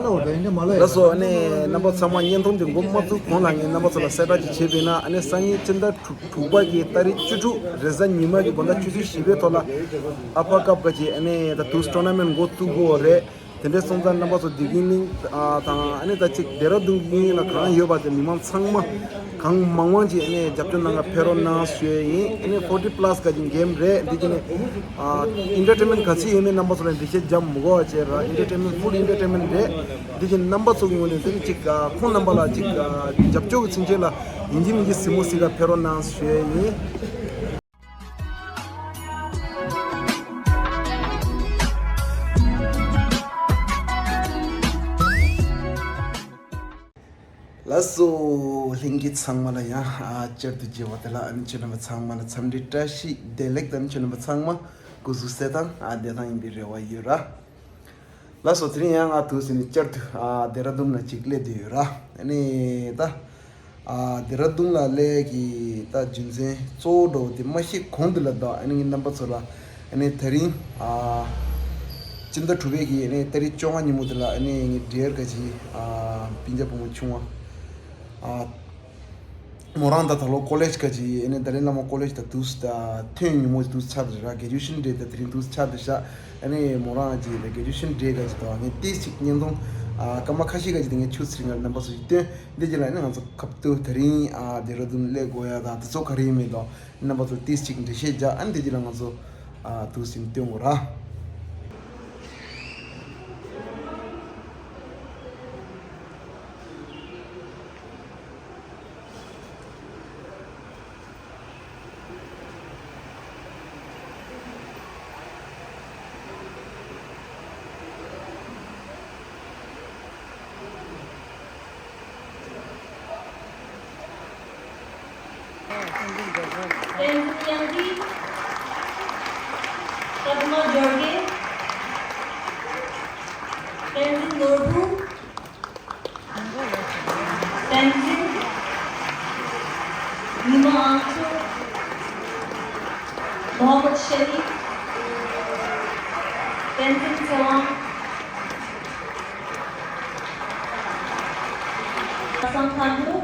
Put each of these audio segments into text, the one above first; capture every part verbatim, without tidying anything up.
ལགས་སོ། ཨ་ནི་རྣམ་པ་ཚང་མ་བརྙན་ཐུང་འདི་འགོ་མ་བཙུགས་གོང་ལ་ངས་རྣམ་པ་ཚོ་ལ་གསལ་བསྒྲགས་ཅིག་བྱས་པ་ཡིན་ན། ཨ་ནི་སང་ཉིན་སྤྱི་ཟླ་དྲུག་དྲུག་པ་གི་ཏ་རིག་བཅུ་དྲུག་རེས་གཟའ་ཉི་མ་གི་དགོང་དག་ཆུ་ཚོད་བཞི་པའི་ཐོག་ལ་ཨལ་ཕ་ཀབ་ག་ཅིག་ཨ་ནི་ད་དུས་ཊོར་ན་མེན་འགོ་བཙུགས་དགོས་རེད། དེ་འདྲའི་སོང་ཙང་རྣམ་པ་ཚོ་བདེ་སྐྱིད་གླིང་དང་ཨ་ནི་ད་ཅིག་ལྡེ་ར་ལྡུན་གླིང་ལ་གང་ཡོད་པ་དེ་མི་མང་ཚང་མ་གང་མང་མང་ཅིག་ཨ་ནི་རྒྱབ་སྐྱོར་གནང་ག་ཕེབས་རོགས་གནང་ཞུ་ཡས་ཡིན། ཨ་ནི་ཕོར་ཊི་པ་ལ་སི་ག་ཅིག་གེམ་རེད། འདི་ཅིག་ནི་ཨ་ཨེན་ཊར་ཊེན་མེན་ཊི་ག་ཚོད་ཡོད་མེད་རྣམ་པ་ཚོ་ལ་འགྲེལ་བཤད་རྒྱབ་མི་དགོས་པ་བྱས་ར། ཨེན་ཊར་ཊེན་མེན་ཊི་ཕུལ་ཨེན་ཊར་ཊེན་མེན་ཊི་རེད། འདི་ཅིག་རྣམ་པ་ཚོ་གི་ངོས་ནས་དེ་ནི་ཅིག་ཨ་ཁོང་རྣམ་པ་ལ་ཅིག་ཨ་རྒྱབ་སྐྱོར་གྱི་ཚུན་ཆད་ལ་ཡིན་གཅིག་མིན་གཅིག་གཟིགས་མོ་གཟིགས་ག་ཕེབས་རོགས་གནང་ཞུ་ཡས་ཡིན། ལགས་སོ། ལྷན་རྒྱས་ཚང་མ་ལ་ཡང་ཨ་བསྐྱར་དུ་མཇལ་བ་དེ་ལ་ཨ་ནི་ཁྱེད་རྣམ་པ་ཚང་མ་ལ་འཚམས་འདྲི་བཀྲ་ཤིས་བདེ་ལེགས་དང་། ཁྱེད་རྣམ་པ་ཚང་མ་སྐུ་གཟུགས་གསལ་ཐང་ཨ་བདེ་ཐང་ཡིན་པའི་རེ་བ་ཡོད་ར། ལགས་སོ། དེ་རིང་ཡང་ང་དུས་ཟིན་ནས་བསྐྱར་དུ་ཨ་ལྡེ་ར་ལྡུན་ལ་ཅིག་སླེབས་བསྡད་ཡོད་ར། ཨ་ནི་ད་ཨ་ལྡེ་ར་ལྡུན་ལ་སླེབས་ཀྱི་ད་རྒྱུ་མཚན་གཙོ་བོ་འདྲ་བོ་དེ་མ་ཤེས་གོང་དུ་ལ་ད་ཨ་ནི་ངས་རྣམ་པ་ཚོ་ལ་ཨ་ནི་དེ་རིང་ཨ་སྤྱི་ཟླ་དྲུག་པའི་གི་ཨ་ནི་ཏ་རིག་བཅོ་ལྔ་ཉིན་མོ་དེ་ལ་ཨ་ནི་ངའི་འབྲེལ་ག་ཅིག་ཨ་སྤུན་ཀྱག་བུ་མོ་ཆུང་བ་ཨ། མོ་རང་ད་ད་ལོ་ཀོ་ལེཇ་ག་ཅིག་ཨ་ནི་ཏཱ་ལའི་བླ་མ་ཀོ་ལེཇ་ད་དུས་ད་ཐོན་ཉིན་མོ་དུས་ཆགས་འདུག་ར། གྷེ་རེ་ཇུ་ཨེ་ཤན་ཌེ་ད་དེ་རིང་དུས་ཆགས་འདུག་ཤག་ཨ་ནི་མོ་རང་ཅིག་ད་གྷེ་རེ་ཇུ་ཨེ་ཤན་ཌེ་ག་ཅིག་ད་ངས་ཏིས་ཅིག་བརྙན་ཐུང་ཨ་སྐར་མ་ཁ་ཤས་ག་ཅིག་ད་ངས་ཆུ་ཚིར་ང་རྣམ་པ་ཚོ་ཞིག་སྟོན། འདི་ཅིག་ལ་ཨ་ནི་ང་ཚོ་ཁབ་ཏུ་དེ་རིང་ཨ་ལྡེ་ར་ལྡུན་སླེབས་དགོས་ཡ་ད་དེ་ཚོ་ག་རེ་ཡིན་མིན་ད་རྣམ་པ་ཚོ་ཏིས་ཅིག་འགྲེལ་བཤད་རྒྱག་ཨ་ནི་འདི་ཅིག་ལ་ང་ཚོ་ཨ་དུས་ཟིན་སྟོན་དགོས་ར། བསྟན་འཛིན་དབྱངས་སྐྱིད། པདྨ་སྦྱོར་དགེ། བསྟན་འཛིན་ནོར་བུ། བསྟན་འཛིན་ཉི་མ་དབང་ཕྱུག། མོ་ཧམ་མད་ཤེ་རིབ། བསྟན་འཛིན་ཚེ་དབང་། བསམ་མཁའ་འགྲོ།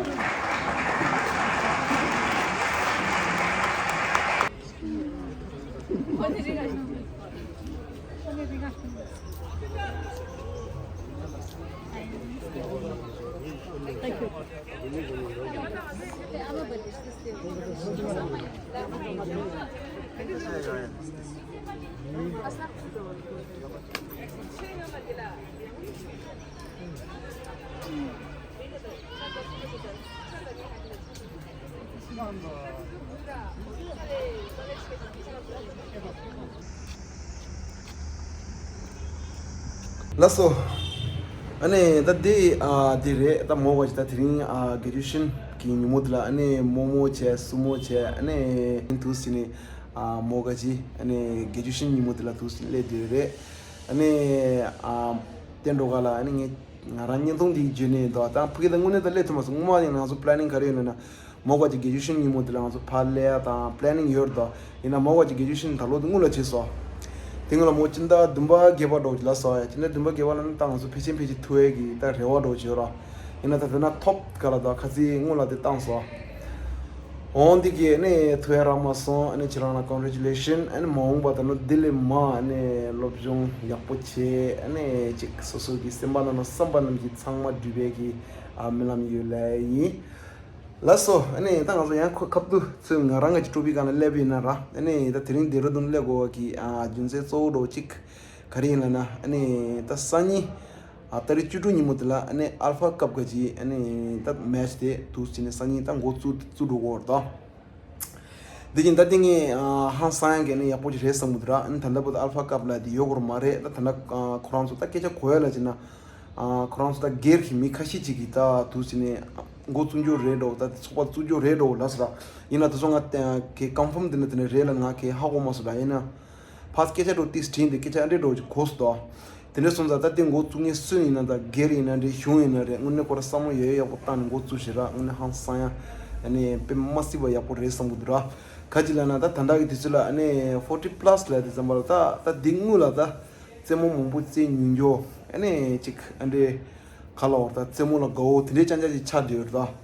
ལགས་སོ། ཨ་ནི་ད་འདི་ཨ་འདི་རེད། ད་མོ་ག་ཅིག་ད་དེ་རིང་ཨ་གྷེ་རེ་ཇུ་ཨེ་ཤན་གྱི་ཉིན་མོ་འདི་ལ་ཨ་ནི་རྨོ་མོ་བྱས་སྲུ་མོ་བྱས་ཨ་ནི་དུས་ཟིན་ནས་ཨ་མོ་ག་ཅིག་ཨ་ནི་གྷེ་རེ་ཇུ་ཨེ་ཤན་ཉིན་མོ་འདི་ལ་དུས་ཟིན་སླེབས་བསྡད་ཡོད་རེད། ཨ་ནི་ཨ་བསྟན་འགྲོ་ག་ལ་ཨ་ནི་ངས་ང་རང་བརྙན་ཐུང་འདི་བརྗོད་ནས་འདུག་ད་ཕ་གི་ད་དངོས་གནས་ད་སླེབས་ཐུབ་མ་སོང་། སྔོན་མ་ཡིན་ན་ང་ཚོ་པི་ལེ་ནིང་ག་རེ་ཡོད་ལབ་ན། མོ་ག་ཅིག་གྷེ་རེ་ཇུ་ཨེ་ཤན་ཉིན་མོ་དེ་ལ་ང་ཚོ་ཕར་སླེབས་ཡ་དང་པི་ལེ་ནིང་ཡོད་རེད་དོ། ཡིན་ན་མོ་ག་ཅིག་གྷེ་རེ་ཇུ་ཨེ་ཤན་ད་ལོ་དེ་སྔོན་ལ་བྱས་སོང་། དེ་སྔོན་ལ་མོ་སྤྱི་ཟླ་བདུན་པ་བརྒྱད་པ་འདྲ་བོ་ཅིག་ལ་སོང་ཡ། སྤྱི་ཟླ་བདུན་པ་བརྒྱད་པ་ལ་ནི་ད་ང་ཚོ་ཕལ་ཆེར་ཕལ་ཆེར་ཐུག་ཡ་གི་ད་རེ་བ་འདྲ་བོ་ཅིག་ཡོད་ར། ཡིན་ན་ད་དེ་ན་ཐོབ་ག་ལ་ད་ཁ་ཚིག་སྔོན་ལ་དེ་བཏང་སོང་། འོང་འདི་གི་ཨ་ནི་ཐུག་ཡ་རག་མ་སོང་། ཨ་ནི་ཁྱེད་རང་ལ་ཀོན་གྷེ་རེ་ཇུ་ལེ་ཤན། ཨ་ནི་མ་འོངས་པ་ད་ནི་འདི་ལས་མང་ཨ་ནི་སློབ་སྦྱོང་ཡག་པོ་བྱས་ཨ་ནི་ཅིག་སོ་སོ་གི་སེམས་པ་ནང་ན་བསམ་པ་རྣམས་ཀྱི་ཚང་མ་འགྲུབ་པའི་གི་ཨ་རྨི་ལམ་ཡོད་ལེ་ཡིན། ལགས་སོ། ཨ་ནི་ད་ང་ཚོ་ཡང་ཁོ་ཁབ་ཏུ་ཚུར་ང་རང་གི་ཀྲུ་པི་གང་ལ་སླེབས་ཡིན་ན་ར། ཨ་ནི་ད་དེ་རིང་ལྡེ་ར་ལྡུན་སླེབས་དགོས་པ་གི་ཨ་རྒྱུ་མཚན་གཙོ་བོ་འདྲ་བོ་གཅིག་ག་རེ་ཡིན་ལབ་ན། ཨ་ནི་ད་སང་ཉིན་ཨ་ཏ་རིག་བཅུ་དྲུག་ཉིན་མོ་དེ་ལ་ཨ་ནི་ཨལ་ཕ་ཀབ་ག་ཅིག་ཨ་ནི་ད་མེ་ཆི་དེ་དུས་ཕྱིན་ནས་སང་ཉིན་ད་འགོ་བཙུགས་བཙུགས་འགྲོ་གི་ཡོད་རེད་དོ། འདི་བཞིན་ད་ལྟ་ངས་ཨ་ཧང་སང་ཡང་གི་ནི་ཡག་པོ་ཅིག་རེད་བསམ་གི་འདུག་ར། ཨ་ནི་ད་ལྟ་བར་དུ་ཨལ་ཕ་ཀབ་ལབ་དེ་ཡོད་དགོས་མ་རེད། ད་ད་ལྟ་ཨ་ཁོ་རང་ཚོ་ད་སྐད་ཆ་གོ་ཡ་ལ་བྱས་ན། ཨ་ཁོ་རང་ཚོ་ད་སྒེར་གྱི་མི་ཁ་ཤས་ཅིག་གིས་ད་དུས་ཕྱིན་ནས་འགོ་བཙུགས་རྒྱུ་རེད་འགྲོ། ད་ཚོགས་པ་བཙུགས་རྒྱུ་རེད་འགྲོ་ལབ་སོང་ར། ཡིན་ན་དེ་ཚོ་ང་ད་གའི་ཀོན་ཕརམ་དེ་འདྲ་དེ་འདྲ་རེད་ལབ་ང་གའི་ཧ་གོ་མ་སོང་ར། ཡིན་ན་ཕར་སྐད་ཆ་འདྲ་ཏིས་དྲིས་དེ་སྐད་ཆ་འདྲ་འདྲ་ཅིག་གོ་སོང་དོ། དེ་འདྲ་སོང་ཙང་ད་དེ་འགོ་བཙུགས་མཁན་སུ་ཡིན་ན་ད་སྒེར་ཡིན་ན་འདྲ་གཞུང་ཡིན་ན་རེད། དངོས་གནས་ཁོ་ར་བསམ་བློ་ཡག་ཡག་པོ་བཏང་ནས་འགོ་བཙུགས་ཤིག་ར། དངོས་གནས་ཧང་སང་ཡ་ཨ་ནི་དཔེ་མ་སྲིད་པ་ཡག་པོ་རེད་བསམ་གི་འདུག་ར། ག་ཅི་ལབ་ན་ད་ད་ལྟ་གི་དུས་ཚོད་ལ་ཨ་ནི་ཕོར་ཊི་པ་ལ་སི་ལབ་དུས་ཙམ་པ་ལ་ད་ད་འདི་དངུལ་ལ་ད་ རྩེད་མོ་མང་པོ་རྩེ་མྱོང་རྒྱུ། ཨ་ནི་ཅིག་ཨ་འདྲའི་ག་ལབ་དགོས་རེད་ད། རྩེད་མོ་ལ་དགའ་བོ་དེ་འདྲའི་ཅང་ཅང་ཅིག་ཆགས་བསྡད་ཡོད་རེད་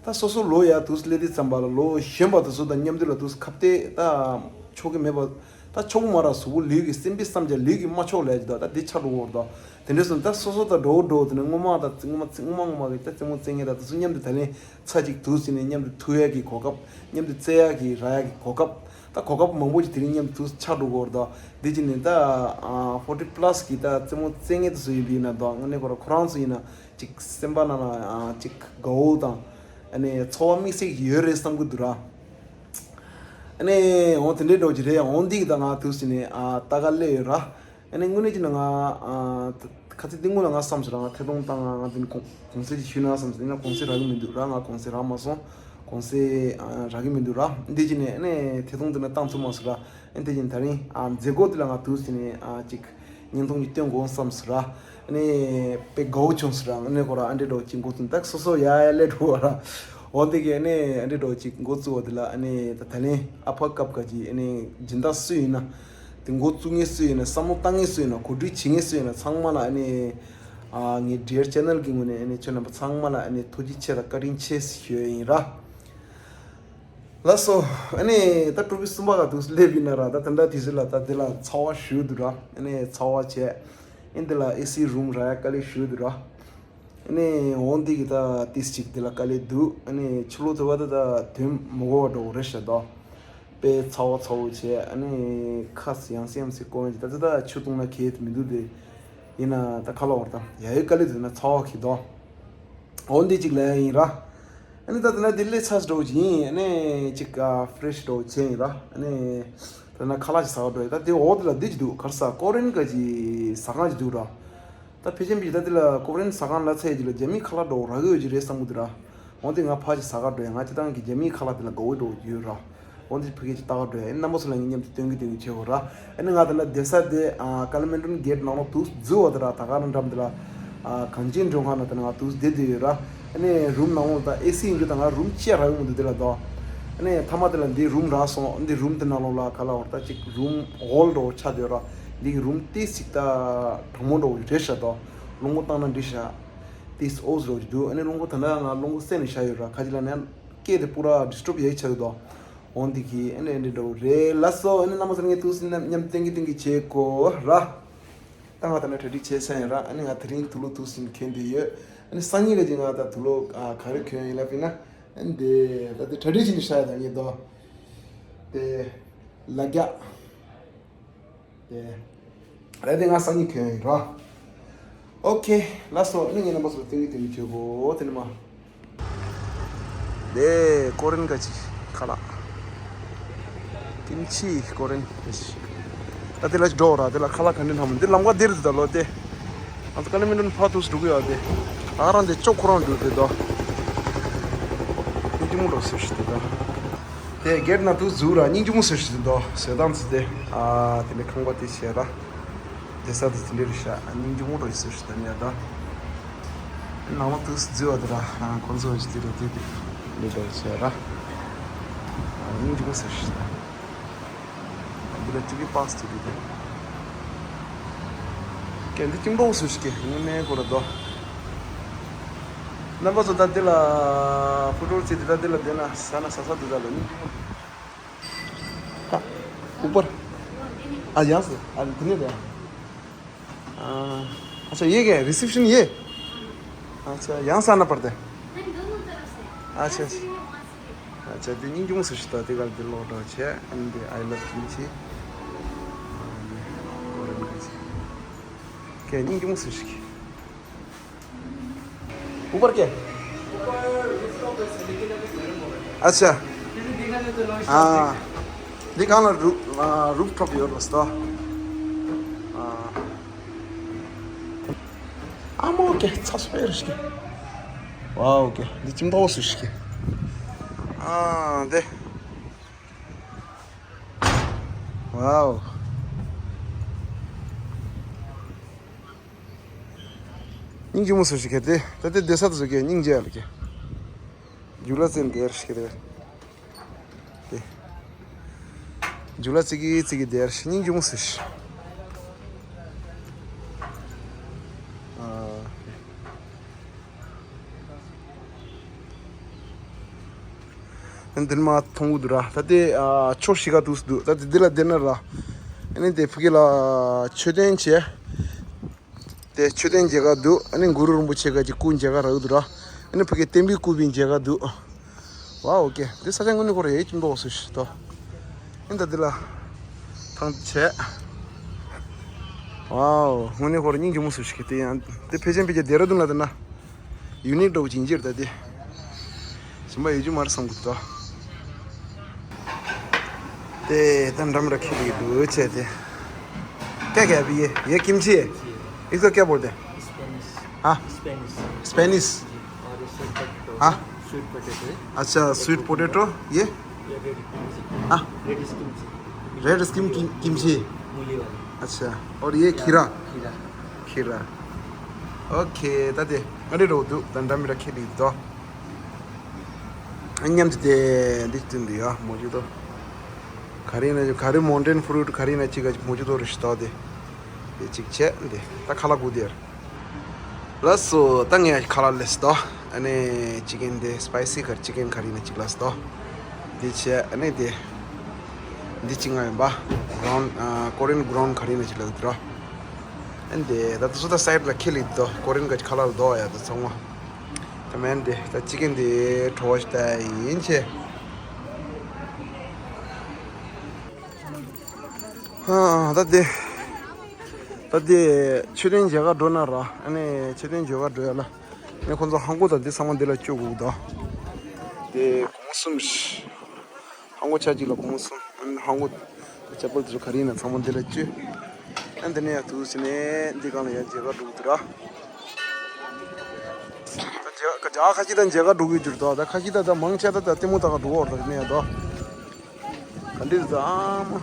ད། ད་སོ་སོ་ལོ་ཡར་དུས་སླེབས་དུས་ཙམ་པ་ལ་ལོ་གཞོན་པ་དེ་ཚོ་དང་མཉམ་དུ་ལ་དུས་ཁ་གཏད་ད་ཆོག་གི་མེད་པ། ད་ཆོག་གི་མ་རེད། གཟུགས་པོ་ལུས་ཀྱི་སེམས་པའི་བསམ་འཆར་ལུས་ཀྱི་མ་ཆོག་ལས་ཀྱི་ད་ད་འདི་ཆགས་འགྲོ་གི་རེད་ད། དེ་འདྲ་སོང་ད་སོ་སོ་དང་འགྲོ་འགྲོ་དེ་ནས་སྔོན་མ་དང་སྔོན་མ་སྔོན་མ་སྔོན་མ་གི་ད་རྩེད་མོ་རྩེ་མཁན་དང་དེ་ཚོ་མཉམ་དུ་ད་ལན་ཚ་གཅིག་དུས་ཟིན་ནས་མཉམ་དུ་ཐུག་ཡག་གི་གོ་སྐབས། མཉམ་དུ་རྩེ་ཡག་གི་རག་ཡག་གི་གོ་སྐབས། ད་གོ་སྐབས་མང་པོ་ཞིག་དེ་རིང་མཉམ་དུ་ཆགས་འགྲོ་གི་ཡོད་རེད་ད། འདི་ཅི་ནས་ད་ཨ་ཕོར་ཊི་པ་ལ་སི་གི་ད་རྩེད་མོ་རྩེ་མཁན་དེ་ཚོ་ཡིན་པ་ཡིན་ན་ད་དངོས་གནས་ཁོ་རང་ཁོ་རང་ཚོ་ཡིན་ན་ཅིག་སེམས་པ་ནང་ལ་ཨ་ཅིག་དགའ་བོ་དང་ཨ་ནི་ཚོར་བ་དམིགས་བསལ་ཞིག་ཡོད་རེད་བསམ་གི་འདུག་ར། ཨ་ནི་འོ་དེ་འདྲའི་འགྲོ་གི་རེད། འོ་འདི་གི་ད་ང་དུས་ཟིན་ནས་ཨ་ལྟ་ག་སླེབས་ཡོད་ར། ཨ་ནི་དངོས་གནས་ཀྱི་ནང་ང་ཨ་ཁ་ཚིག་འདི་སྔོན་ལ་ང་བསམ་སོང་ར། ང་ཐད་གཏོང་བཏང་ང་ང་འདི་ནི་གོང་གོང་ཚད་ཅིག་ཞུས་ན་བསམ་སོང་། ཡིན་ན་གོང་ཚད་རག་གི་མི་འདུག་ར། ང་གོང་ཚད་རག་མ་སོང་། གོང་ཚད་ཨ་རག་གི་མི་འདུག་ར། འདི་ཅི་ནས་ཨ་ནི་ཐད་གཏོང་འདི་ན་བཏང་ཐུབ་མ་སོང་ར། ཨ་ནི་དེ་བཞིན་ད་རིང་ཨ་མཛད་སྒོ་འདི་ལ་ང་དུས་ཟིན་ནས་ཨ་ཅིག་བརྙན་ཐུང་ཅིག་སྟོན་དགོས་བསམ་སོང་ར། ཨ་ནི་དཔེ་དགའ་བོ་བྱུང་སོང་ར། ཨ་ནི་ཁོ་ར་ཨ་འདྲའི་འགྲོ་ཅིག་འགོ་བཙུགས་ད་སོ་སོ་ཡ་ཡ་སླེབས་འགྲོ་བ་ར། འོ་འདི་གི་ཨ་ནི་ཨ་འདྲའི་འགྲོ་ཅིག་འགོ་བཙུགས་པ་འདི་ལ་ཨ་ནི་ད་ད་ལན་ཨ་ཕ་སྐབས་ག་ཅིག་ཨ་ནི་སྦྱིན་བདག་སུ་ཡིན་ན། དེ་འགོ་བཙུགས་མཁན་སུ་ཡིན་ན། བསམ་བློ་བཏང་མཁན་སུ་ཡིན་ན། གོ་སྒྲིག་བྱེད་མཁན་སུ་ཡིན་ན། ཚང་མ་ལ་ཨ་ནི་ཨ་ངའི་འབྲེལ་ཆེ་ནལ་གྱི་ངོས་ནས་ཨ་ནི་ཁྱོད་རྣམ་པ་ཚང་མ་ལ་ཨ་ནི་ཐུགས་རྗེ་ཆེ་དང་བཀའ་དྲིན་ཆེ་ཞུ་ཡ་ཡིན་ར། ལགས་སོ། ཨ་ནི་ད་ཀྲུ་པི་གསུམ་པ་ག་དུས་སླེབས་ཡིན་ན་ར། ད་དེ་འདྲ་དུས་ཚོད་ལ་ད་དེ་ལ་ཚ་བ་ཞུ་འདུག་ར། ཨ་ནི་ཚ་བ་བྱས། ཨ་ནི་དེ་ལ་ཨེ་སི་རུམ་རག་ཡ་དཀའ་ལས་ཞུ་འདུག་ར། ཨ་ནི་འོང་འདི་གི་ད་ཏིས་ཅིག་དེ་ལ་དཀའ་ལས་འདུག་ཨ་ནི་ཕྱི་ལོགས་དུ་བ་ད་ད་དོན་མི་གོ་བ་འགྲོ་གི་རེད་ཤག་ད། དཔེ་ཚ་བ་ཚ་བོ་བྱས། ཨ་ནི་ཁ་ཡང་སེ་ཡང་སེ་སྐོར་ཡང་ཅིག་ད་ད་ད་ཆུ་བཏུང་ན་ཁེལ་མི་འདུག་དེ། ཡིན་ན་ད་ཁ་ལོ་བར་ད་ཡ་ཡོད་དཀའ་ལས་འདུག་ན་ཚ་བ་གི་ད། འོ་འདི་གཅིག་ལ་ཡིན་ར། ཨ་ནི་ད་ལྟ་ན་འདི་ལས་ཚ་འགྲོ་གི་ཡིན། ཨ་ནི་གཅིག་ཨ་ཕི་རེ་ཤི་འགྲོ་གི་ཡིན་ར། ཨ་ནི་ད་ན་ཁ་ལག་ཅིག་ཟ་ག་འགྲོ་ཡིན། ད་དེ་འོག་དེ་ལ་འདི་གཅིག་འདུག་ག་རེ་ཟ། ཀོ་རེན་ག་ཅིག་ཟ་ཁང་ཅིག་འདུག་ར། ད་ཕལ་ཆེར་ཕལ་ཆེར་ད་འདི་ལ་ཀོ་རེན་ཟ་ཁང་ལ་ཚད་ཅིག་ལ་རྒྱ་མིའི་ཁ་ལག་འགྲོ་རག་གི་ཡོད་ཀྱི་རེད་བསམ་གི་འདུག་ར། འོ་འདི་ང་ཕ་ཅིག་ཟ་ག་འགྲོ་ཡ། ང་སྤྱིར་བཏང་གི་རྒྱ་མིའི་ཁ་ལག་དེ་ལ་དགའ་བོ་འགྲོ་གི་ཡོད་ར། འོ་འདི་ཕ་གི་ཅིག་ལྟ་ག་འགྲོ་ཡ། ཨེ་རྣམ་པ་ཚོ་ལ་ངས་མཉམ་དུ་སྟོན་གི་སྟོན་གི་བྱེད་འོ་ར། ཨ་ནི་ང་ད་ལྟ་བསྡད་ས་དེ་ཨ་ཀ་ལི་མན་ཌོན་གེ་ཊི་ནང་ལོགས་དུ་འཛུལ་བ་དེ་ར། ད་ག་རང་འགྲམ་དེ་ལ་ཨ་གངས་ཅན་མགྲོན་ཁང་ནང་དེ་ནང་དུ་བསྡད་དེ་ཡོད་ར། ཨ་ནི་རུམ་ནང་ལོགས་ད་ཨེ་སི་ཡིན་རྒྱུ་ད་ང་རུམ་གཅིག་རག་གི་མི་འདུག་དེ་ལ་ད། ཨ་ནི་མཐའ་མ་དེ་ལ་འདི་རུམ་རག་སོང་། འདི་རུམ་དེ་ནང་ལོགས་ལ་ག་ལ་བར་ད་ཅིག་རུམ་ཧོལ་འགྲོ་ཆགས་བསྡད་ཡོད་ར། འདི་གི་རུམ་ཏིས་ཅིག་ད་གྲང་མོ་འགྲོ་རེད་ཤག་ད། རླུང་བུ་བཏང་ན་འགྲིག་ཤག་ཏིས་ཨོ་ཟེར་རོ་ཅིག་འདུག་ཨ་ནི་རླུང་བུ་ད་ལྟ་ང་རླུང་བུ་བསད་ནས་བཞག་ཡོད་ར། ཁ་ཅིག་ལ་ནི་སྐད་དེ་པུ་ར་ཌི་སི་ཊརབ་ཡག་ཆགས་ཡོད་དོ། འོང་འདི་གི་ཨ་ནི་འདི་འདྲ་བོ་རེད། ལགས་སོ། ཨ་ནི་རྣམ་པ་ཚོ་ངས་དུས་སུ་མཉམ་སྟོན་གི་སྟོན་གི་བྱེད་དགོས་ར། ད་ང་ད་ནི་གྲ་སྒྲིག་བྱས་ཚར་ཡིན་ར། ཨ་ནི་ང་དེ་རིང་དུག་ལོག་དུས་སུ་གྱོན་བསྡད་ཡོད། ཨ་ནི་སང་ཉིན་ག་ཅིག་ང་ད་དུག་ལོག་ཨ་ག་རེ་གྱོན་ཡིན་ལབ་ཡིན་ན། ཨ་ནི་དེ་ད་དེ་གྲ་སྒྲིག་བྱས་ནས་བཞག་ཡོད་ད་ངས་དོ། དེ་ལ་རྒྱ། དེ། རེད་དེ་ང་སང་ཉིན་གྱོན་ཡིན་རོ། ཨོ་ཁེ། ལགས་སོ། ཨ་ནི་ངས་རྣམ་པ་ཚོ་ལ་སྟོན་གི་སྟོན་གི་བྱེད་དགོས་དེ་ནི་མ། དེ་ཀོ་རེན་ག་ཅིག་ཁ་ལག་ཀིམ་ཆི་ཀོ་རེན་ག་ཅིག་ད་དེ་ལ་འགྲོ་ར། དེ་ལ་ཁ་ལག་ག་འདྲ་འཐམ་འདི་ལམ་ཁ་འདིར་འདུག་ད་ལོ་དེ། ང་ཚོ་ཀ་ལི་མན་ཌོན་ཕར་དུས་འགྲོ་གི་ཡོད་དེ། ད་རང་དེ་ཅོག་ཁོ་རང་འགྲོ་དེ་དོ། ཀིམ་ཆི་མོ་འགྲོ་སུ་ཞིག་དེ་དོ། དེ་གེ་ཊི་ནང་དུ་འཛུལ་ར་སྙིང་རྗེ་མོ་བཟོས་ཤིག་འདུག་བཟོས་སྟངས་ཚུལ་དེ། ཨ་དེ་ནས་ཁང་པ་དེ་བྱས་ར། བསྡད་ས་དེ་དེ་འདྲ་རེད་ཤག་སྙིང་རྗེ་མོ་འདྲ་བཟོས་ཤིག་ད་ནས་ད། ནང་ལ་དུ་འཛུལ་བ་དེ་ར་ཁོང་ཚོ་ཞིག་དེ་རེད་དེ་དེ་འདྲ་བྱས་ར། སྙིང་རྗེ་མོ་བཟོས་ཤིག་ད། འདི་ལ་ཅི་གི་པགས་ཅི་གི་དེ། ཀྱེ་འདི་ཅིང་པོ་སུ་ཞིག་གི་ངོ་མའི་སྐོར་དོ། རྣམ་པ་ཚོ་ད་འདི་ལ་ཕུ་ཊོ་རྩེ་དེ་ད་འདི་ལ་བསྡད་ན་ཟ་ན་ཟ་ས་འདུག་ད་ལ་ནི། ད་ཨུ་པར། ཨ་ཡང་སུ་ཨ་འདི་ནི་རེད། ཨ་ཨ་ཆ་ཡེ་གེ་རི་སེབ་ཤན་ཡེ། ཨ་ཆ་ཡང་ས་ན་པར་དེ། ཨ་ཆ་ཨ་ཆ་དེ་སྙིང་རྗེ་མོ་སུ་ཞིག་ད་དེ་ག་དེ་ལོག་འགྲོ་བྱས་ཨ་ནི་དེ་I love kimchi། ཨ་ནི་ཀོ་རེན་གི་ཅི། ཀྱེ་སྙིང་རྗེ་མོ་སུ་ཞིག ऊपर क्या? अच्छा। हाँ। दिखाना रूफ, रूफ टॉप योर दोस्तों। हाँ। ཨ་མོ་ཀྱེ་ཚ་སོ་ཡར་ཤི། ཝའོ་ཀྱེ་འདི་ཅིམ་ཏོ་སུ་ཤི། ཨ་དེ། ཝའོ། སྙིང་རྗེ་མོ་སུ་ཞིག་གི་དེ་ད་དེ་བསྡད་ས་དེ་ཚོ་གི་སྙིང་རྗེ་ཡ་ལ་གི། རྒྱུ་ལ་ཙེ་འདེར་ཞིག་རེད། དེ། རྒྱུ་ལ་ཙི་གི་ཙི་གི་འདེར་ཞིག་སྙིང་རྗེ་མོ་སུ་ཞིག་འདིར་མ་མཐོང་གི་འདུག་ར། ད་དེ་ཨ་ཕྱོགས་བཞི་ཀ་འདུག་འདུག་ད་དེ་འདི་ལ་བསྡད་ན་ར། ཨ་ནི་དེ་ཕ་གི་ལ་མཆོད་རྟེན་བྱས། དེ་མཆོད་རྟེན་མཇལ་ཁ་འདུག་ཨ་ནི་གུ་རུ་རིན་པོ་ཆེ་ག་ཅིག་སྐུ་མཇལ་ཁ་རག་གི་འདུག་ར། ཨ་ནི་ཕ་གི་བསྟན་པའི་སྐུ་བའི་མཇལ་ཁ་འདུག་ཝའོ། ཨོ་ཀེ། འདི་ས་ཆ་དངོས་གནས་ཁོ་ར་ཡེ་ཅིག་མདོག་སུ་ཞིག་ཏོ། ཨ་ནི་ད་འདི་ལ་ཐང་བྱས། ཝའོ། དངོས་གནས་ཁོ་ར་སྙིང་རྗེ་མོ་སུ་ཞིག་གི་དེ་ཡང་དེ་ཕལ་ཆེར་ཕལ་ཆེར་ལྡེ་ར་ལྡུན་ལ་དེ་ན། ཡུ་ནི་ཊི་འདྲ་བོ་ཅིག་ཡིན་གྱི་རེད་ད་དེ། གཞན་པ་ཡོད་རྒྱུ་མ་རེད་བསམ་གི་འདུག་དེ་ད་འགྲམ་ར་ཁྱེར་གི་འདུག་བྱས་ཏེ། क्या क्या अभी ये ये किमची है। इसको क्या बोलते हैं? स्पेनिश। हाँ। स्पेनिश। स्पेनिश। जी। और ये स्वीट पोटैटो। हाँ। स्वीट पोटैटो है। अच्छा, स्वीट पोटैटो। ये ये रेड किमची। हाँ। Red scheme. Red scheme kimchi. मूली वाली। अच्छा। और ये खीरा। खीरा। खीरा। ཨོ་ཁེ། ད་དེ་ང་རེ་རོ་འདུག་ད་འགྲམ་ར་ཁྱེར་གི་འདུག་མཉམ་དུ་དེ་འདི་བསྟུན་དུ་ཡ་མོ་ཇི་ཏོ། ག་རེ་ན་ག་རེ་མོན་ཊེན་ཕུ་རུ་ཊི་ག་རེ་ན་གཅིག་ག་མོ་ཇི་ཏོ་རེ་ཞིག་ཏོ་དེ། དེ་གཅིག་བྱས་འདི་ད་ཁ་ལག་དགུ་དེར། ལགས་སོ། ད་ངས་ཁ་ལག་ལས་ཏོ། ཨ་ནི་ཅི་ཀན་དེ་སི་པའི་སི་ཀར་ཅི་ཀན་ག་རེ་ན་གཅིག་ལས་ཏོ། འདི་བྱས་ཨ་ནི་དེ། འདི་གཅིག་ང་ཡིན་པ། གྷ་རའུན་ཨ་ཀོ་རི་ཡན་གྷ་རའུན་ག་རེ་ན་གཅིག་ལས་འདི་རོ། ཨ་ནི་དེ་ད་དུ་སུ་ད་སའེ་ཌི་ལ་ཁྱེར་ལི་ཏོ། ཀོ་རི་ཡན་ག་ཅིག་ཁ་ལག་ལ་དོ་ཡ་ད་ཚང་མ། ད་མེན་དེ་ད་ཅི་ཀན་དེ་བྲོ་བ་ཞིག་ད་ཡིན་ཆེ། ཧ་ད་དེ། ད་དེ་མཆོད་རྟེན་མཇལ་ཁ་འགྲོ་ན་ར། ཨ་ནི་མཆོད་རྟེན་མཇལ་ཁ་འགྲོ་ཡ་ལ། ཨ་ནི་ཁོང་ཚོ་ཧང་གོ་དང་དེ་ཚང་མ་འདི་ལ་བཅུག་དགོས་ད། དེ་གོང་གསུམ་ཧང་གོ་ཆ་གཅིག་ལ་གོང་གསུམ། ཨ་ནི་ཧང་གོ་ཅ་པལ་དེ་ཚོ་ག་རེ་ཡིན་ན་ཚང་མ་འདི་ལ་བཅུག་ཨ་ནི་དེ་ནས་ཡར་དུས་ཟིན་ནས་འདི་སྒང་ལ་ཡར་མཇལ་ཁ་འགྲོ་གི་འདུག་ར། ད་མཇལ་ཁ་ཁ་ཅིག་ད་མཇལ་ཁ་འགྲོ་གི་འགྱུར་ད། ད་ཁ་ཅིག་ད་ད་མང་ཆེ་ད་ད་ལྟད་མོ་ལྟ་ག་འགྲོ་བར་ད་ནས་ཡ་ད། ག་འདྲི་ད་ཨ་མ།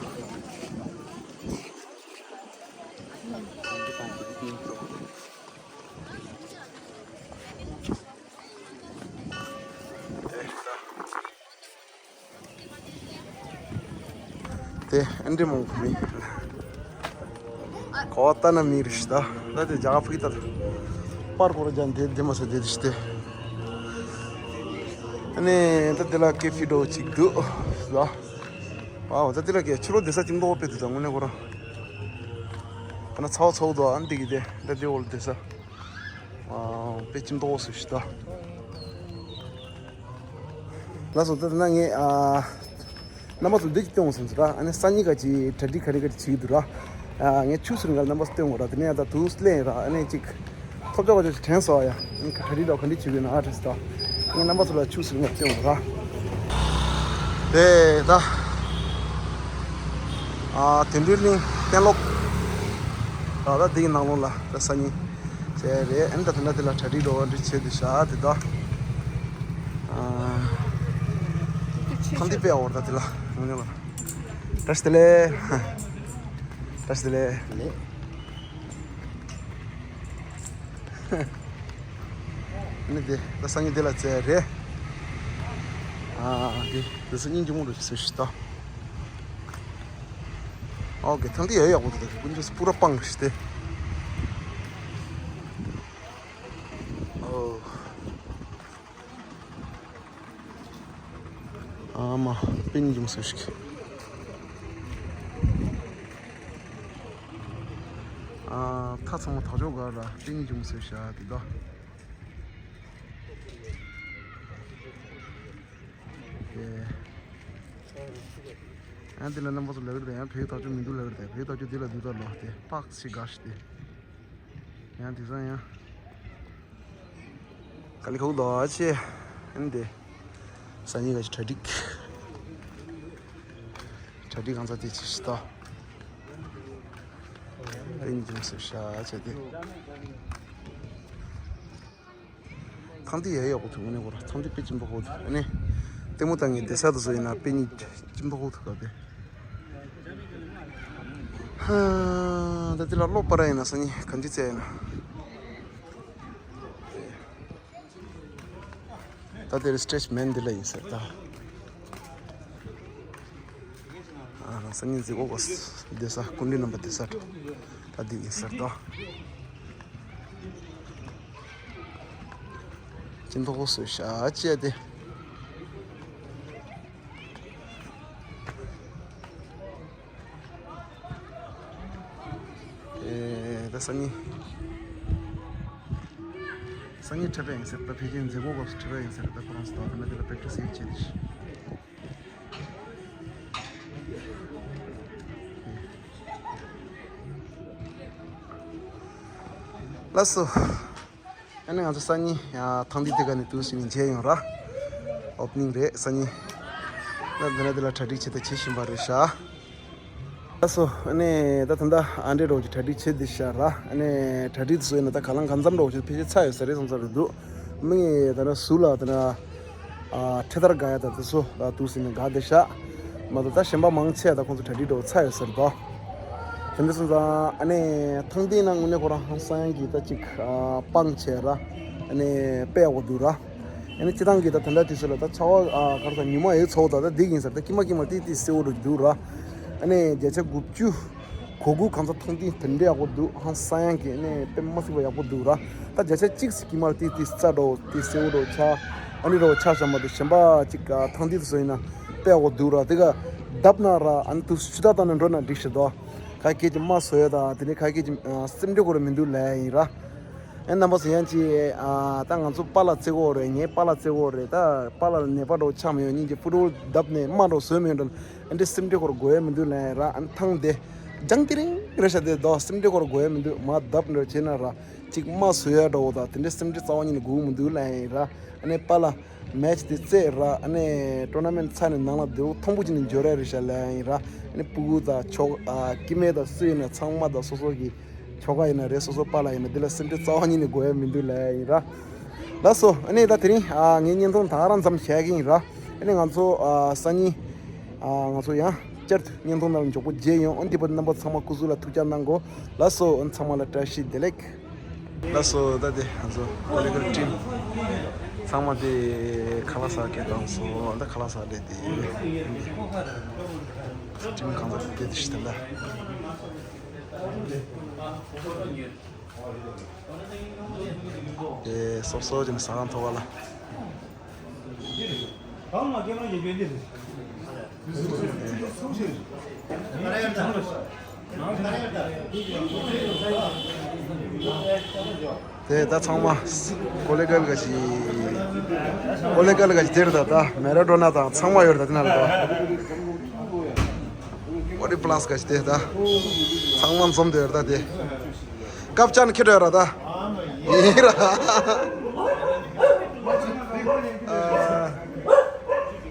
དེ་ཨན་འདྲེ་མང་པོ་མི། གོ་བ་ལྟ་ན་མི་རིགས་ཤི་ད། ད་དེ་རྒྱ་ཕུག་ད། པར་སྐོར་རྒྱ་འདེད་དེ་མ་ཟེར་དེ་དེ་ཤི་དེ། ཨ་ནི་ད་དེ་ལ་ཀེ་ཕི་འགྲོ་གཅིག་འདུག་ཟ། ཨའོ་ད་དེ་ལ་ཀེ་ཕྱི་ལོ་དེ་ས་ཅིག་མདོག་དཔེ་དེ་ད་དངོས་གནས་ཁོ་རང་། ཨ་ན་ཚའོ་ཚའོ་དོ་ཨན་དེ་གི་དེ་ད་དེ་འོལ་དེ་ས། ཨ་དཔེ་ཅིག་མདོག་སུ་ཤི་ད། ལགས་སོ། ད་ད་ན་ངས་ཨ་རྣམ་པ་ཚོ་འདི་ཅིག་སྟོན་འོང་སོང་ཟེར་ར། ཨ་ནི་སང་ཉིན་ག་ཅིག་གྲ་སྒྲིག་ག་རེ་ག་རེ་བྱེད་ཀྱི་འདུག་ར། ཨ་ངས་ཆུ་ཟུར་འགའ་རྣམ་པ་ཚོ་སྟོན་འོང་ར། དེ་ནས་ཡང་ད་དུས་ལེན་ར། ཨ་ནི་ཅིག་ཐོབ་ཆོག་ག་ཅིག་དྲན་སོང་ཡ། ཨ་ནི་གྲ་སྒྲིག་ལ་ག་འདྲ་བྱེད་དགོས་ན་ཨ་དྲན་སོང་། ཨ་ནི་རྣམ་པ་ཚོ་ལ་ཆུ་ཟུར་འགའ་སྟོན་འོང་ར། དེ་ད་ཨ་དོན་འགྲུལ་གླིང་གཏན་སློབ། ད་ད་འདི་ནང་ལོགས་ལ་ད་སང་ཉིན་བྱས་རེད། ཨ་ནི་ད་དེ་འདྲ་དེ་ལ་གྲ་སྒྲིག་འགྲོ་བ་འདྲ་བྱས་དེ་ཤ་དེ་ད། ཨ་ཐང་འདི་དཔེ་འོར་ད་དེ་ལ་ངོ་ནས་ལ། བཀྲ་ཤིས་བདེ་ལེགས། བཀྲ་ཤིས་བདེ་ལེགས། ཨ་ནི་དེ་ད་སང་ཉིན་དེ་ལ་བྱས་རེད། ཨ་དེ་དེ་སང་ཉིན་གྱི་མུ་རུ་ཟེར་ཤི་ད། ཨོ་ཀེ། ཐང་དེ་ཡ་ཡག་པོ་འདུག་ཀུན་སྤུ་ར་སྤང་ཞིག་སྟེ། ཨོ། ཨ་མ་པིན་ཡིན་སུ་ཞིག་ཨ་ཐ་ཚང་མ་ཐག་ཆོད་ག་ར་པིན་ཡིན་སུ་ཤ་དེ་ད། ཨེ། ཡང་འདི་ལ་རྣམ་པ་ཚོ་ལབ་རེད། ཡང་བོད་ཐག་ཆོད་མི་འདུག་ལབ་རེད། བོད་ཐག་ཆོད་འདི་ལ་འདུག་ད་ལོ་དེ་པགས་ཤིག་དགའ་ཤི་དེ། ཡང་དེ་སང་ཡང་ག་ལི་ཁོག་དོ་ཆེ། ཨན་དེ་སང་ཉིན་ག་ཅི་གྲ་སྒྲིག་གྲ་སྒྲིག་གང་ཚ་དེ་ཅི་ཤི་ད། དེ་ཉིན་ཅུང་ཟེར་ཤ་ཆེ་དེ། ཐང་དེ་ཡ་ཡག་པོ་ཐུག་ནས་གོ་ར། ཐང་དེ་དཔེ་ཅིམ་པོ་གོ་ཐུག་ནས། ལྟད་མོ་ལྟ་ངེས་བསྡད་ས་དུ་སོ་ཡིན་ན་དཔེ་ཉིད་ཅིམ་པོ་གོ་ཐུག་ག་དེ། ཧ། ད་དེ་ལ་ལོ་པ་ར་ཡིན་ན་སང་ཉིན་ག་འདྲི་བཙལ་ཡིན་ན། ད་དེར་སི་ཊེ་ཇི་མེན་འདི་ལ་ཡིན་ཟེར་ད། ཨ་སང་ཉིན་གཟིགས་འོ་གོ་བསྡད་ས་སྐུ་མགྲོན་རྣམ་པ་བསྡད་ས་ད་འདི་ཡིན་ཟེར་ད། ཅི་མདོག་སུ་ཤ་ཅེ་དེ། སང་ཉིན། སང་ཉིན་འཁྲབ་པ་ཡིན་ཟེར། ད་ཕལ་ཆེར་མཛད་སྒོ་སྐབས་སུ་འཁྲབ་པ་ཡིན་ཟེར། ད་ཁོ་རང་ཚོ་ད་ལྟ་དེ་ལ་པེ་ཀྲི་སི་བྱེད་ཀྱི་ཤག་ལགས་སོ། ཨ་ནི་ང་ཚོ་སང་ཉིན་ཡང་ཐང་སྟེང་དེ་ག་ནས་དུས་སུ་ཡིན་མཇལ་ཡོང་ར། ཨོ་པ་ནིང་རེད་སང་ཉིན། ན་འདི་ན་འདི་ལ་གྲ་སྒྲིག་བྱེད་དང་བྱེད་བཞིན་པ་རེད་ཤག་ལགས་སོ། ཨ་ནི་ད་ད་ལྟ་ཨ་འདྲས་རོགས་ཀྱི་གྲ་སྒྲིག་བྱེད་བསྡད་ཤག་ར། ཨ་ནི་གྲ་སྒྲིག་དེ་ཚོ་ཡིན་ན་ད་ག་ལང་གང་འཚམ་རོགས་ཀྱི་ཕལ་ཆེར་ཚར་ཡོད་ས་རེད་བསམ་ས་རེད་འདུག་མི་ངས་ད་ན་ཟུར་ལ་ད་ན། ཨ་འཕྲེད་དར་དགའ་ཡ་ད་དེ་ཚོ་ད་དུས་སུ་ཡིན་ན་དགའ་བསྡད་ཤག་མ་གཏོགས་ད་གཞན་པ་མང་ཆེ་ད་ཁོང་ཚོ་གྲ་སྒྲིག་འགྲོ་ཚར་ཡོད་ས་རེད་དོ། དེ་འདྲ་སོང་ཙང་ཨ་ནི་ཐང་སྟེང་ན་དངོས་གནས་ཁོ་རང་ཧང་སང་གི་ད་ཅིག་ཨ་སྤང་བྱས་ར། ཨ་ནི་དཔེ་ཡག་པོ་འདུག་ར། ཨ་ནི་སྤྱི་བཏང་གི་ད་དེ་འདྲ་དུས་སུ་ལ་ད་ཆར་པ་ཨ་ག་རེ་ཟ་ཉི་མ་ཡོད་ཚོགས་ད་ད་འདི་ཡིན་ཟེར། ད་ཀྱི་མ་ཀྱི་མ་ཏི་ཏི་སེའུ་རུ་འདུག་ར། ཨ་ནི་བརྒྱ་ཆ་དགུ་བཅུ་གོ་དགུ་གང་ཚ་ཐང་སྟེང་དེ་འདྲ་ཡག་པོ་འདུག་ཧང་སང་ཡང་གི་ཨ་ནི་དཔེ་མ་སྲིད་པ་ཡག་པོ་འདུག་ར། ད་བརྒྱ་ཆ་གཅིག་ཙམ་ཀྱི་མ་ཏི་ཏི་རྩ་འགྲོ་ཏི་སེའུ་རུ་ཆ་ཨ་ནི་རུ་ཆ་ཤ་མ་འདུག་གཞན་པ་ཅིག་ཐང་སྟེང་དུ་སོ་ཡིན་ན་དཔེ་ཡག་པོ་འདུག་ར། དེ་ག་བརྡབ་ན་ར་ཨ་ནི་དུས་ཆུ་ད་ད་ན་འགྲོ་ན་འགྲིག་ཤི་དོ། ཁ་སྐད་ཀྱི་མ་བཟོ་ཡ་དང་དེ་ནས་ཁ་སྐད་ཀྱི་སེམས་ཁྲལ་ཁོ་ར་མི་འདུག་ལབ་ཡ་ཡིན་ར། ཨེ་རྣམ་པ་ཚོ་ཡང་ཅི་ཨ་ད་ང་ཚོ་པཱ་ལགས་བརྩི་གོ་རེད། ངའི་པཱ་ལགས་བརྩི་གོ་རེད། ད་པཱ་ལགས་ལ་ནད་པ་འགྲོ་ཆགས་མི་ཡོང་སྙིང་རྗེ། ཕུ་ཊི་བོལ་བརྡབ་ནས་རྨ་འགྲོ་བཟོས་མི་ཡོང་འགྲོ། ཨ་འདྲེ་སེམས་ཁྲལ་ཁོ་ར་དགོས་ཡ་མི་འདུག་ལབ་ཡ་ར། ཨ་ཐང་དེ་ལྗང་ཏི་རིང་རེད་ཤག་དེ་དོ་སེམས་ཁྲལ་ཁོ་ར་དགོས་ཡ་མི་འདུག་མར་བརྡབ་འགྲོ་བྱས་ན་ར་ཅིག་རྨ་བཟོ་ཡ་འགྲོ་བོ་ད་དེ་འདྲེ་སེམས་ཁྲལ་རྩ་བ་ཉིད་ནས་དགོས་མི་འདུག་ལབ་ཡ་ར། ཨ་ནི་པཱ་ལགས་མེ་ཆི་དེ་རྩེད་ར། ཨ་ནི་ཊོར་ན་མེན་ཊི་ཚར་ནས་ནང་ལ་བདེ་བོ་མཐོང་བུ་ཅིག་ནས་འབྱོར་ཡ་རེད་ཤག་ལབ་ཡ་ཡིན་ར། ཨ་ནི་ཕྲུ་གུ་དང་ཆོ་ཨ་སྐྱེ་དམན་དང་སུ་ཡིན་ན་ཚང་མ་དང་སོ་སོ་གི་ཆོ་ག་ཡིན་ན་རེད། སོ་སོ་པཱ་ལགས་ཡིན་ན་འདི་ལ་སེམས་ཁྲལ་རྩ་བ་ཉིད་ནས་དགོས་ཡ་མི་འདུག་ལབ་ཡ་ཡིན་ར། ལགས་སོ། ཨ་ནི་ད་དེ་རིང་ཨ་ངའི་བརྙན་ཐུང་ད་ག་རང་མཚམས་བཞག་གི་ཡིན་ར། ཨ་ནི་ང་ཚོ་ཨ་སང་ཉིན་ཨ་ང་ཚོ་ཡང་བསྐྱར་དུ་བརྙན་ཐུང་ནང་ལ་མགྱོགས་པོ་མཇལ་ཡོང་། ཨ་ནི་དེ་བར་རྣམ་པ་ཚང་མ་སྐུ་གཟུགས་ལ་ཐུགས་ཅག་གནང་གོ། ལགས་སོ། ཨ་ནི་ཚང་མ་ལ་བཀྲ་ཤིས་བདེ་ལེགས། ལགས་སོ། ད་དེ་ང་ཚོ་ཀོ་ལི་གལ་ཊིམ་ཚང་མ་དེ་ཁ་ལག་ཟ་གི་བཏང་སོང་། ད་ཁ་ལག་ཟ་བསྡད་དེ་ཊིམ་གང་ཚ་བསྡད་དེ་ཤི་ད་ལ། དེ་སོབ་སོབ་ཅིག་ཟ་གང་ཐོབ་པ་ལ། དེ་ད་ཚང་མ་ཀོ་ལི་གལ་ག་ཞིག་ཀོ་ལི་གལ་ག་ཞིག་དེར་ད་ད་མེ་ར་ཌོ་ན་དང་ཚང་མ་ཡོད་རེད་ད་དེ་ན་ལ་ད། ཨོ་རི་པ་ལཱས་ག་ཞིག་དེ་ད་ཚང་མ་འཛོམས་དེ་ཡོད་རེད་ད་དེ། སྐབས་ཅན་ཁྱེད་ར་ད། ཡིན་ར། ཨ།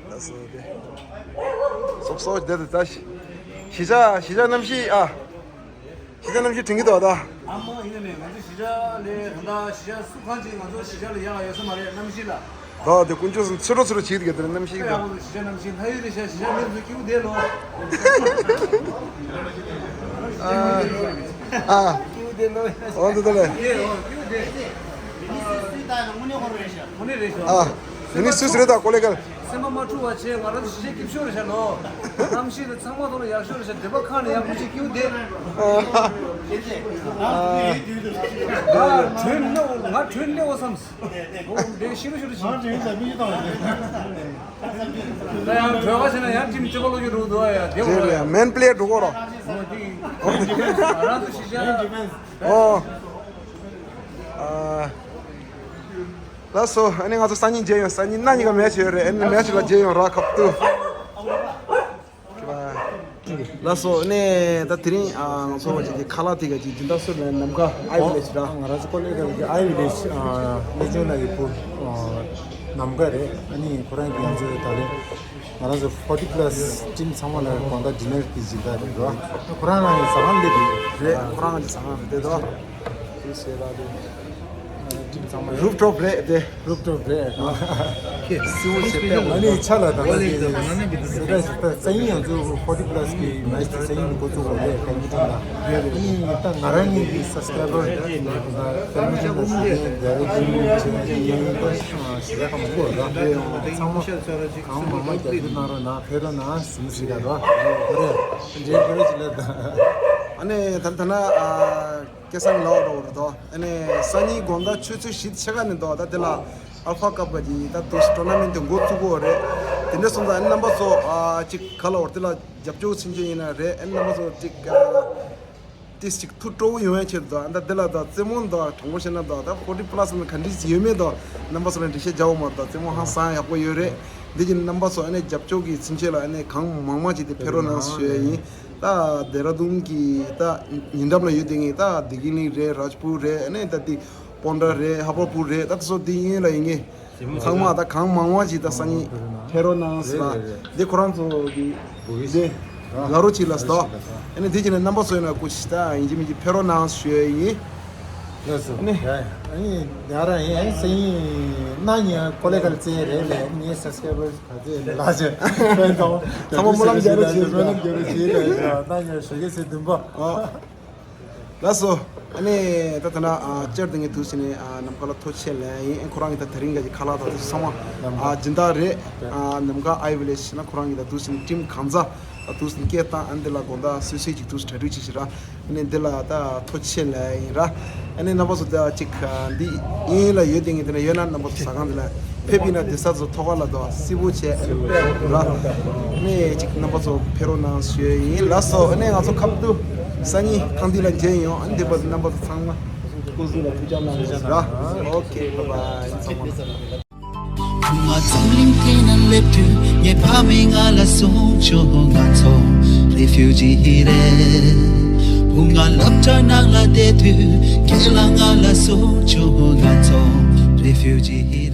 ད་སོ་དེ། སོབ་སོབ་དེ་དེ་ད་ཤི། ཤི་ཤ་ཤི་ཤ་རྣམ་ཤེས་ཨ། ཤི་ཤ་རྣམ་ཤེས་དྲན་གི་འདུག་ད། ཨ་མ་ཡིན་ནས་ང་ཚོ་ཤི་ཤ་ལས་ད་ལྟ་ཤི་ཤ་སུ་གང་ཅིག་ང་ཚོ་ཤི་ཤ་ལ་ཡག་ཡོད་ས་མ་རེད་རྣམ་ཤེས་ལ། ད་དེ་དཀོན་མཆོག་གསུམ་ཚུར་རོ་ཚུར་རོ་བྱེད་ཀྱི་དེ་རྣམ་ཤེས་ད། ཤི་ཤ་རྣམ་ཤེས་ལྷ་ཡུལ་རེད་ཤ་ཤི་ཤ་མི་ཚོ་སྐྱིད་པོ་བསྡད་ལོ། ཨ། ཨ། འོ་འདི་ལྟ་ལས། ཨ། འདི་ནི་སུས་རེད་ད་ཀོ་ལེ་གལ། སེམས་པ་མ་འཁྲུག་པ་བྱས། ང་རང་ཚོ་ཞིག་སྐྱིད་ཤོས་རེད་ཤག་ལོ། གནམ་གཤིས་ལ་ཚང་མ་ཐོག་ལ་ཡག་ཤོས་རེད་ཤག་འདོད་པ་ཁ་ནས་ཡག་པོ་ཞིག་སྐྱིད་པོ་བསྡད། ཨ། ང་གྲོས་སླེབས་ང་གྲོས་སླེབས་བསམ། འོ་འདྲའི་ཤི་རུ་ཤི་རུ་ཕྱིན། ང་གྲོས་ཡིན་ས་མི་ཤི་ཐང་ཡིན། ད་ཡང་གྲོས་ཁ་བྱས་ན་ཡང་ཁྲིམས་གཅོད་པ་ལོ་རྒྱུས་འགྲོ་འདུག་ཡ་དེ་རེད་ཡ། མེན་པི་ལེ་འགྲོ་གོ་རོ། འོ་དེ་ང་རང་ཚོ་ཤི་ཤ། ཨོ། ཨ། ལགས་སོ། ཨ་ནི་ང་ཚོ་སང་ཉིན་མཇལ་ཡོང་། སང་ཉིན་གནངས་ཉིན་ཀ་མེ་ཆི་ཡོད་རེད། ཨ་ནི་མེ་ཆི་ལ་མཇལ་ཡོང་ར་ཁབ་ཏུ། ལགས་སོ། ཨ་ནི་ད་དེ་རིང་ཨ་ང་ཚོ་བ་ཅིག་གི་ཁ་ལག་དེ་ག་ཅིག་སྦྱིན་བདག་སུ་རེད། ནམ་མཁའ་ཨའི་ཝི་ལེ་ཇི་ར། ང་རང་ཚོ་ཀོ་ལེ་གལ་གི་ཨའི་ཝི་ལེ་ཇི་ཨ་གནས་ཆུང་ལ་ཡོད་པོ་ཨ་ནམ་མཁའ་རེད། ཨ་ནི་ཁོ་རང་གི་ང་ཚོ་ད་རེས་ང་རང་ཚོ་ཕོར་ཊི་པ་ལ་སི་ཊིམ་ཚང་མ་ལ་དགོང་དག་ཌི་ནར་དེ་སྦྱིན་བདག་རེད་འགྲོ། ཁོ་རང་རང་གི་ཟ་ཁང་སླེབས་ཡོད་རེད། ཁོ་རང་གི་ཟ་ཁང་རེད་དེ་དོ། དེ་ཟེར་ལ་དེ། ཊིམ་ཚང་མ་རུབ་ཊོབ་རེད་དེ། རུབ་ཊོབ་རེད། སེའུ་ཞེ་པད་ཨ་ནི་ཆ་ལ་ད་ལྟ་དེ་ཟེར་ད་ཟེར་ད་སང་ཉིན་ང་ཚོ་ཕོར་ཊི་པ་ལ་སི་གི་མེ་ཆི་དེ་སང་ཉིན་འགོ་བཙུགས་པ་རེད། ཁ་ཉིན་ཐང་ལ་ཡིན་ད་ང་རང་ཉིད་ཀྱི་སབ་སི་ཀ་རའི་བར་ད་ཁ་ཉིན་ཐང་ལ་སི་གི་འདི་རེད། ཅི་ཡིན་ད་ཞེ་ད་ཁ་མ་གོ་ར། ཚང་མ་གང་མང་མང་རྒྱབ་སྐྱོར་གནང་རོགས་གནང་། ཕེབས་རོགས་གནང་ཟེར་ཟེར་ག་རོ། རེད། འདྲེ་བོད་ཅི་ལ་ད། ཨ་ནི་ད་ད་ན་ཨ། སྐལ་བཟང་ལགས་འགྲོ་བར་དོ། ཨ་ནི་སང་ཉིན་དགོང་དག་ཆུ་ཚོད་བཞི་ཕྱེད་ཀ་ནས་འདུག་ད་དེ་ལ་ཨལ་ཕ་ཀབ་ག་གི་ད་དུ་ཊོར་ན་མེན་ཊི་དེ་འགོ་བཙུགས་ཀྱི་ཡོད་རེད། དེ་འདྲ་སོང་ཙང་ཨ་ནི་རྣམ་པ་ཚོ་ཨ་ཅིག་ག་ལ་འོར་དེ་ལ་རྒྱབ་སྐྱོར་ཚུན་ཆད་ཡིན་ན་རེད། ཨ་ནི་རྣམ་པ་ཚོ་ཅིག་ཨ་ ཏིས་ཅིག་ཐུགས་སྤྲོ་བོ་ཡོང་ཡ་ཆེད་དུ་ཨ་ད་འདི་ལ་ད་རྩེད་མོ་ད་དྲང་པོ་བཤད་ན་ད་ད་ཕོར་ཊི་པ་ལ་སི་ལ་ག་འདྲ་ཡོད་མེད་ད་རྣམ་པ་ཚོ་ལ་འགྲེལ་བཤད་རྒྱག་འོ་མ་ད་རྩེད་མོ་ཧང་སང་ཡག་པོ་ཡོད་རེད། འདི་གི་རྣམ་པ་ཚོ་ཨ་ནི་རྒྱབ་སྐྱོར་གི་ཚུན་ཆད་ལ་ཨ་ནི་གང་མང་མང་ཅིག་དེ་ཕེབས་རོགས་གནང་ཞུ་ཡ་ཡིན། ད་ལྡེ་ར་ལྡུན་གི་ད་ཉེ་འགྲམ་ལ་ཡོད་དེ་ངས་ད་བདེ་སྐྱིད་གླིང་རེད། རཱཇ་པུར་རེད། ཨ་ནི་ད་དེ་པོན་ཌ་རེད། ཧ་པ་པུར་རེད། ད་དེ་ཚོ་དེ་ཡིན་ལ་ཡིན་ངེས། ཚང་མ་ད་གང་མང་མང་ཅིག་ད་སང་ཉིན་ཕེབས་རོགས་གནང་ཟེར་ལ། འདི་ཁོ་རང་ཚོ་གི་འདི་ལ་རོ་ཅིག་ལ་སྟོ། ཨ་ནི་འདི་ཅི་ནས་རྣམ་པ་ཚོ་ཡིན་ན་སྐུ་ཞིག་ད་ཡིན་གཅིག་མིན་གཅིག་ཕེབས་རོགས་གནང་ཞུ་ཡ་ཡིན། ལགས་སོ། ཨ་ནི་ཡ་ཡ་ཡིན་ཡ་ཡིན་སང་ཉིན་ན་ཉིན་ཀོ་ལེ་གལ་ཙེ་རེད་ལས་ངའི་སབ་སི་ཀ་རའི་བར་ག་ཚོད་ཡིན་ལགས་ཅེ། ཚང་མ་སྨོན་ལམ་རྒྱག་རོགས་བྱེད། སྨོན་ལམ་རྒྱག་རོགས་བྱེད་ལ་ཡ་ན་ཉིན་ཞོགས་ཀས་ཚེ་བདུན་པ། ལགས་སོ། ཨ་ནི་ད་ཐ་ན་ཨ་བཅར་དེ་ངས་དུས་ཟིན་ནས་ཨ་ནམ་མཁའ་ལ་ཐུགས་རྗེ་ཆེ་ལབ་ཡིན། ཁོ་རང་གིས་ད་དེ་རིང་ག་གི་ཁ་ལག་དང་དེ་ཚང་མ་ཨ་སྦྱིན་བདག་རེད། ཨ་ནམ་མཁའ་ཨའི་ཝི་ལེ་ཇི་ན་ཁོ་རང་གིས་ད་དུས་ཟིན་ནས་ཊིམ་གང་ཚ་ད་དུས་ཟིན་སྐད་བཏང་ཨ་འདི་ལ་དགོང་དག་སོ་སོའི་ཅིག་དུས་གྲ་སྒྲིག་བྱེད་ཤི་ར། ཨ་ནི་འདི་ལ་ད་ཐུགས་རྗེ་ཆེ་ལབ་ཡིན་ར། ཨ་ནི་རྣམ་པ་ཚོ་ད་ཅིག་འདི་ཡིན་ལ་ཡོད་དེ་ངས་དེ་ན་ཡོད་ན་རྣམ་པ་ཚོ་ཟ་ཁང་འདི་ལ་ཕེབས་པ་ཡིན་ན་དེ་ས་ཚོ་ཐོག་ཁ་ལ་དོ་སི་བོ་བྱས་ཨ་ནི་ཕེབས་ར། ཨ་ནི་ཅིག་རྣམ་པ་ཚོ་ཕེབས་རོགས་གནང་ཞུ་ཡ་ཡིན། ལགས་སོ། ཨ་ནི་ང་ཚོ་ཁ་བསྡུ་སང་ཉིན་ཐེངས་འདི་ལ་མཇལ་ཡོང་། ཨ་ནི་འདི་བར་དུ་རྣམ་པ་ཚོ་ཚང་མ་སྐུ་གཟུགས་ལ་ཐུགས་ཅག་གནང་རོགས་ཞུ་ར། ཨོ་ཁེ་བྷའི་བྷའི་ཚང་མ། བུ་ང་འཛམ་གླིང་སྟེང་ན་སླེབས་དུས་ངའི་ཕ་མས་ང་ལ་གསུངས་བྱུང་ང་ཚོ་རེ་ཕིའུ་ཇི་རེད། བུ་ང་སློབ་གྲྭ་ནང་ལ་བསྡད་དུས་ཁྱེད་ལ་ང་ལ་གསུངས་བྱུང་ང་ཚོ་རེ་ཕིའུ་ཇི་